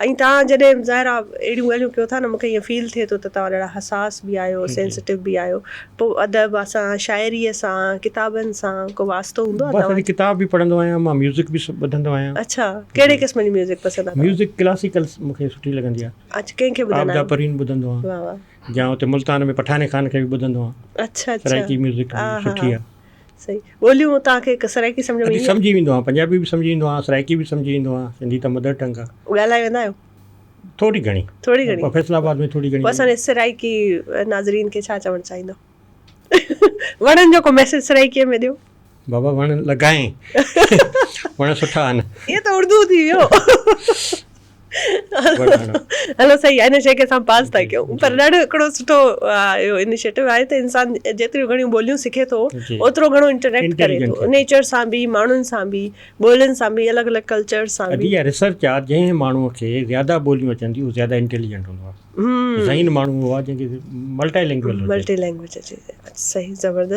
۽ توهان جڏهن ظاهر آ اهڙيون ڳالهيون ڪيو ٿا نه مون کي ائين فيل ٿئي ٿو ته توهان ڏاڍا حساس به آهيو سينسيٽو به آهيو پوء ادب سان شاعريء سان ڪتابن سان ڪو واسطو هوندو آ بس توهان ادي ڪتاب به پڙهندو آهيان مان ميوزڪ به ٻڌندو آهيان. اڇا ڪهڙي قسم جي ميوزڪ پسند آ توهان کي؟ ميوزڪ ڪلاسيڪل مون کي سٺي لڳندي آ. اڇا ڪنهن کي ٻڌندا عابده آهيو؟ پروين ٻڌندو آهيان. واه واه. يا اتي ملتان ۾ پٺاڻي خان کي به ٻڌندو آهيان. اڇا اڇا. سرائيڪي ميوزڪ ها به ها سٺي ها آ. صحيح ٻوليون توهان کي سرائيڪي سمجهه ۾ ادي ايندي آ؟ سمجهي ويندو آهيان پنجابي به سمجهي ايندو آهيان سرائيڪي به سمجهي ايندو آهيان سنڌي ته مدر ٽنگ آ. ڳالهائي ويندا آهيو؟ ٿوري گهڻي. ٿوري گهڻي. فيصل آباد ۾ ٿوري گهڻي. پوء اسان جي سرائيڪي ناظرين کي ڇا چوڻ چاهيندو؟ وڻن جو ڪو ميسيج سرائيڪيء ۾ ڏيو. بابا وڻ لڳائين وڻ سٺا آهن. اهو ته اردو ٿي ويو. هلو صحيح آهي ان شيء کي اسان پاس ٿا ڪيون پر ڏاڍو هڪڙو سٺو اهو انيشيٽو آهي ته انسان جيتريون گهڻيون ٻوليون سکي ٿو اوترو گهڻو انٽريڪٽ ڪري ٿو نيچر سان به ماڻهن سان به ٻولين سان به الڳ الڳ ڪلچر سان به. ادي اها ريسرچ آهي جنهن ماڻهو کي زياده ٻوليون اچن ٿيون اهو زياده انٽيليجنٽ هوندو آهي ذهين ماڻهو اهو آهي جنهن کي ملٽي لينگويج ملٽي لينگويج اچي صحيح زبردست.